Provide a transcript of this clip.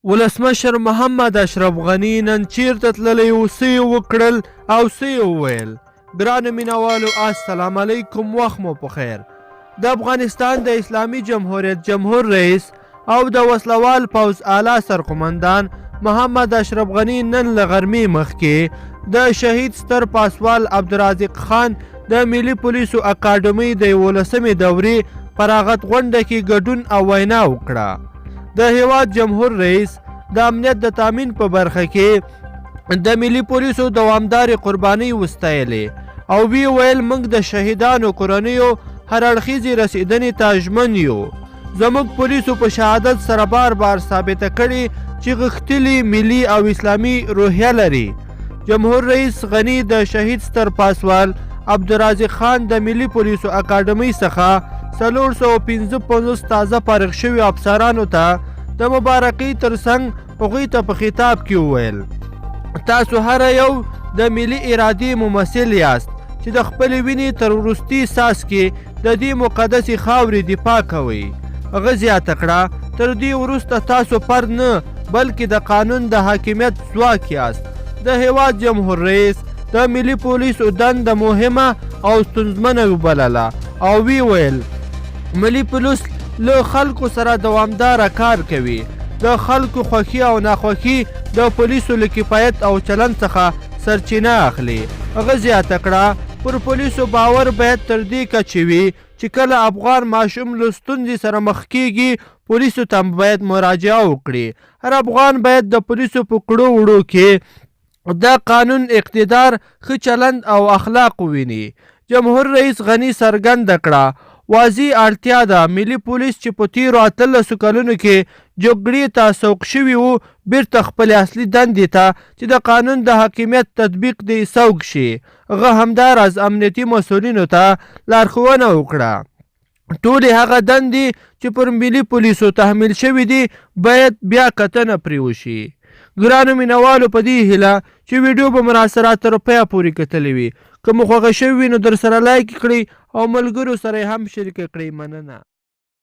ولسمشر محمد اشرف غني نن چیرته تللی و، څه یې وکړل او څه یې وویل؟ ګرانو مینوالو السلام علیکم، وخت مو په خیر. د افغانستان د اسلامي جمهوریت جمهور رئیس او د وسلوال پوځ اعلی سرقومندان محمد اشرف غني نن له غرمې مخکې د شهید ستر پاسوال عبدالرازق خان د ملي پولیسو اکاډمۍ د 11مې دورې فراغت غونډه کې ګډون او وینا وکړه. د هیواد جمهور رئیس د امنیت د تامین په برخه کې د ملي پولیسو دوامدارې قربانۍ وستایلې او وی ویل، موږ د شهیدانو کورنیو هر اړخیزې رسیدنې ته ژمن یو. زموږ پولیسو په شهادت سره بار بار ثابته کړې چې غښتلي ملي او اسلامي روحیه لري. جمهور رئیس غني د شهید ستر پاسوال عبدالرازق خان د ملي پولیسو اکاډمۍ څخه 455 تازه فارغ شویو افسرانو ته د مبارکۍ ترڅنګ هغوی ته په خطاب کې وویل، تاسو هر یو د ملي ارادې ممثل یاست چې د خپلې وینې تر وروستي څاڅکي د دې مقدسې خاورې دفاع کوئ. هغه زیاته کړه، تر دې وروسته تاسو فرد نه بلکې د قانون د حاکمیت ځواک یاست. د هیواد جمهور رئیس د ملي پولیسو دنده مهمه او ستونزمنه وبلله او وی ویل، ملي پولیس له خلکو سره دوامداره کار کوي، د خلکو خوښي او ناخوښي د پولیسو له کفایت او چلند څخه سرچینه اخلي. هغه زیاته کړه، پر پولیسو باور باید تر دې کچې وي چې کله افغان ماشوم له ستونزې سره مخ کیږي پولیسو ته باید مراجعه وکړي. هر افغان باید د پولیسو په کړو وړو کې د قانون اقتدار، ښه چلند او اخلاق وویني. جمهور رئیس غني څرګنده کړه، واضح اړتیا ده ملي پولیس چې په تیرو 18 کلونو کې جګړې ته سوق شوي وو بیرته خپلې اصلي دندې ته چې د قانون د حاکمیت تطبیق دی سوق شي. هغه همداراز امنیتي مسؤلینو ته لارښوونه وکړه، ټولې هغه دندې چې پر ملي پولیسو تحمیل شوې دي باید بیا کتنه پرې وشي. ګرانو مینوالو، په دې هیله چې ویډیو به مو راسره تر پایه پورې کتلې وي. که مو خوښه شوې وي نو درسره لایک کړئ او ملګرو سره یې هم شریکه کړئ. مننه.